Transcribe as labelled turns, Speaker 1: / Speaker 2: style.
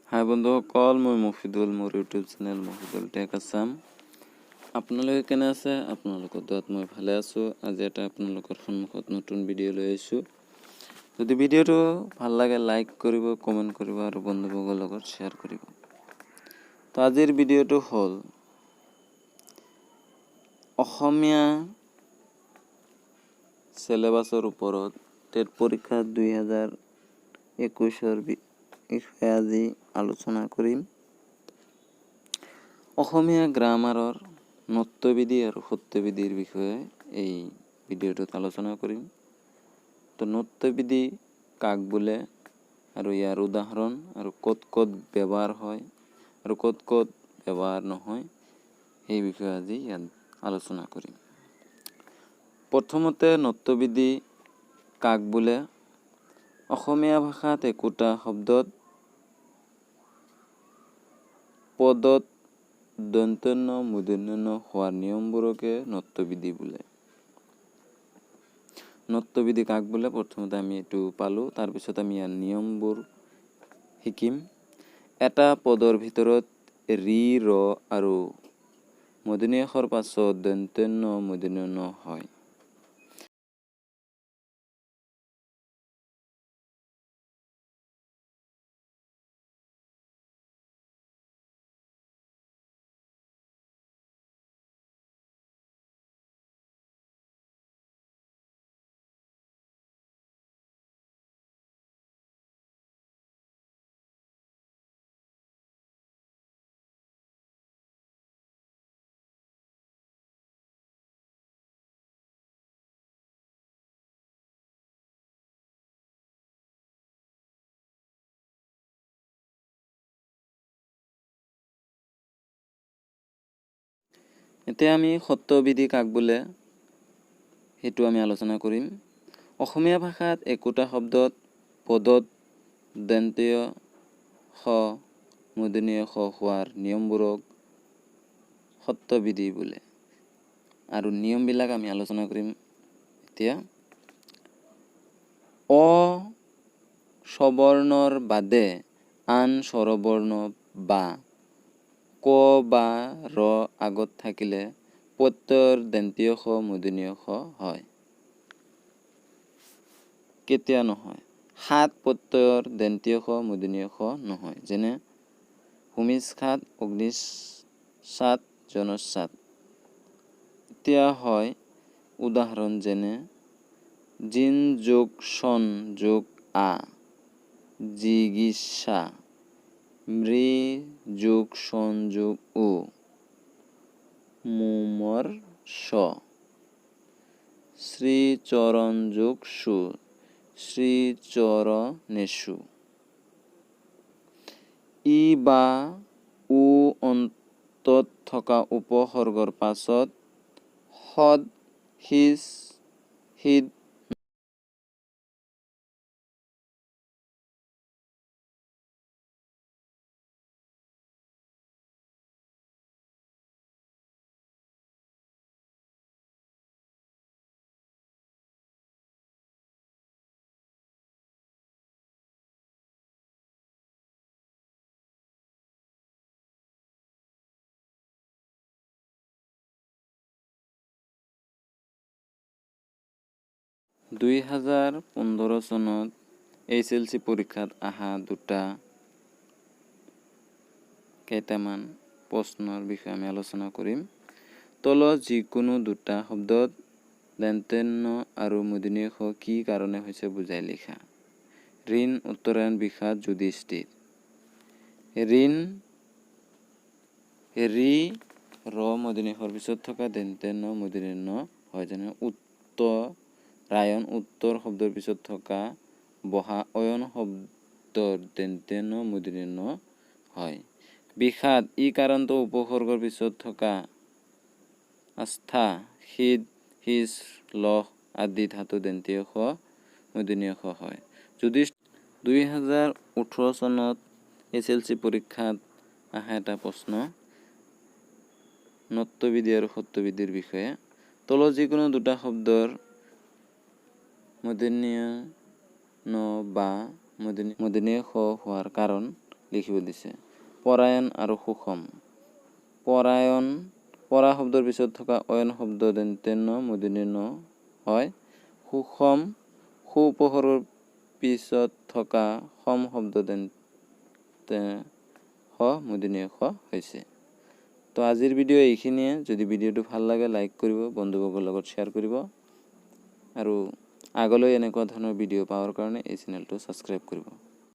Speaker 1: হাই বন্ধুসকল, মই মফিদুল, মোৰ YouTube channel Mafidul tech Assam. আপোনালোকে কেনে আছে? আপোনালোকৰ দোৱাত মই ভালে আছোঁ। আজি এটা আপোনালোকৰ সন্মুখত নতুন ভিডিঅ' লৈ আহিছোঁ। যদি ভিডিঅ'টো ভাল লাগে, লাইক কৰিব, কমেণ্ট কৰিব আৰু বন্ধুবৰ্গৰ লগত শ্বেয়াৰ কৰিব। তো আজিৰ ভিডিঅ'টো হ'ল অসমীয়া চিলেবাছৰ ওপৰত টেট পৰীক্ষা 2021ৰ বিষয়ে আজি আলোচনা কৰিম। অসমীয়া গ্ৰামাৰৰ ণত্ববিধি আৰু ষত্ববিধিৰ বিষয়ে এই ভিডিঅ'টোত আলোচনা কৰিম। তো ণত্ববিধি কাক বোলে আৰু ইয়াৰ উদাহৰণ আৰু ক'ত ক'ত ব্যৱহাৰ হয় আৰু ক'ত ক'ত ব্যৱহাৰ নহয়, সেই বিষয়ে আজি ইয়াত আলোচনা কৰিম। প্ৰথমতে ণত্ববিধি কাক বোলে? অসমীয়া ভাষাত একোটা শব্দত পদত দন্ত্য ন, মূৰ্ধন্য ণ হোৱাৰ নিয়মবোৰকে ণত্ববিধি বোলে। ণত্ববিধি কাক বোলে, প্ৰথমতে আমি এইটো পালোঁ। তাৰপিছত আমি ইয়াৰ নিয়মবোৰ শিকিম। এটা পদৰ ভিতৰত ৰি, ৰ আৰু মূৰ্ধন্য ষৰ পাছত দন্ত্য ন, মূৰ্ধন্য ণ হয়। এতিয়া আমি ষত্ববিধি কাক বোলে, সেইটো আমি আলোচনা কৰিম। অসমীয়া ভাষাত একোটা শব্দত পদত দন্ত্য স, মূৰ্ধন্য ষ হোৱাৰ নিয়মবোৰক ষত্ববিধি বোলে। আৰু নিয়মবিলাক আমি আলোচনা কৰিম এতিয়া। অ সবৰ্ণৰ বাদে আন স্বৰবৰ্ণ বা ক বা ৰ আগত থাকিলে প্ৰত্যয়ৰ দন্ত্য স, মূৰ্ধন্য ষ হয়। কেতিয়া নহয়? সাত প্ৰত্যয়ৰ দন্ত্য স, মূৰ্ধন্য ষ নহয়, যেনে ভূমিস্খাত, অগ্নিস্বাত, জনস্বাত। এতিয়া হয় উদাহৰণ, যেনে জিন যোগ সন যোগ আ, জিগীষা। মৃ যোগ সন যোগ উ, মুমৰ্ষ। শ্ৰীচৰণ যোগ সু, শ্ৰীচৰণেষু। ই বা উ অন্তত থকা উপসৰ্গৰ পাছত সদ, সিজ, সিদ 2015 চনত এইচ এল চি পৰীক্ষাত অহা দুটা কেইটামান প্ৰশ্নৰ বিষয়ে আমি আলোচনা কৰিম। তলত যিকোনো দুটা শব্দত দন্ত্য ন আৰু মূৰ্ধন্য ষ কি কাৰণে হৈছে বুজাই লিখা। ঋণ, উত্তৰায়ণ, বিষাদ, যুধিষ্ঠিৰ। ঋণ, ৰি, ৰ মূৰ্ধন্য ষৰ পিছত থকা দন্ত্য ন, মূৰ্ধন্য ণ হয়, যেনে উত্তৰায়ণ, উত্তৰ শব্দৰ পিছত থকা বহা অয়ন শব্দৰ দন্ত্য ন, মূৰ্ধন্য ণ হয়। বিষাদ, ই কাৰান্ত উপসৰ্গৰ পিছত থকা আস্থা, সিদ, সিজ, লহ আদি ধাতু দন্ত্য ষ, মূৰ্ধন্য ষ হয়। যদি 2018 চনত এইচ এল চি পৰীক্ষাত অহা এটা প্ৰশ্ন ণত্ববিধি আৰু ষত্ববিধিৰ বিষয়ে। তলত যিকোনো দুটা শব্দৰ মূৰ্ধন্য ণ বা মূৰ্ধন্য ষ হোৱাৰ কাৰণ লিখিব দিছে। পৰায়ণ আৰু সুষম। পৰায়ণ, পৰা শব্দৰ পিছত থকা অয়ন শব্দ দন্ত্য ন মূৰ্ধন্য ণ হয়। সুষম, সু উপসৰ্গৰ পিছত থকা সম শব্দ দন্ত্য স মূৰ্ধন্য ষ হৈছে। তো আজিৰ ভিডিঅ' এইখিনিয়ে। যদি ভিডিঅ'টো ভাল লাগে, লাইক কৰিব, বন্ধুবৰ্গৰ লগত শ্বেয়াৰ কৰিব আৰু আগলৈ এনেকুৱা ধৰণৰ ভিডিঅ' পাবৰ কাৰণে এই চেনেলটো ছাবস্ক্ৰাইব কৰিব।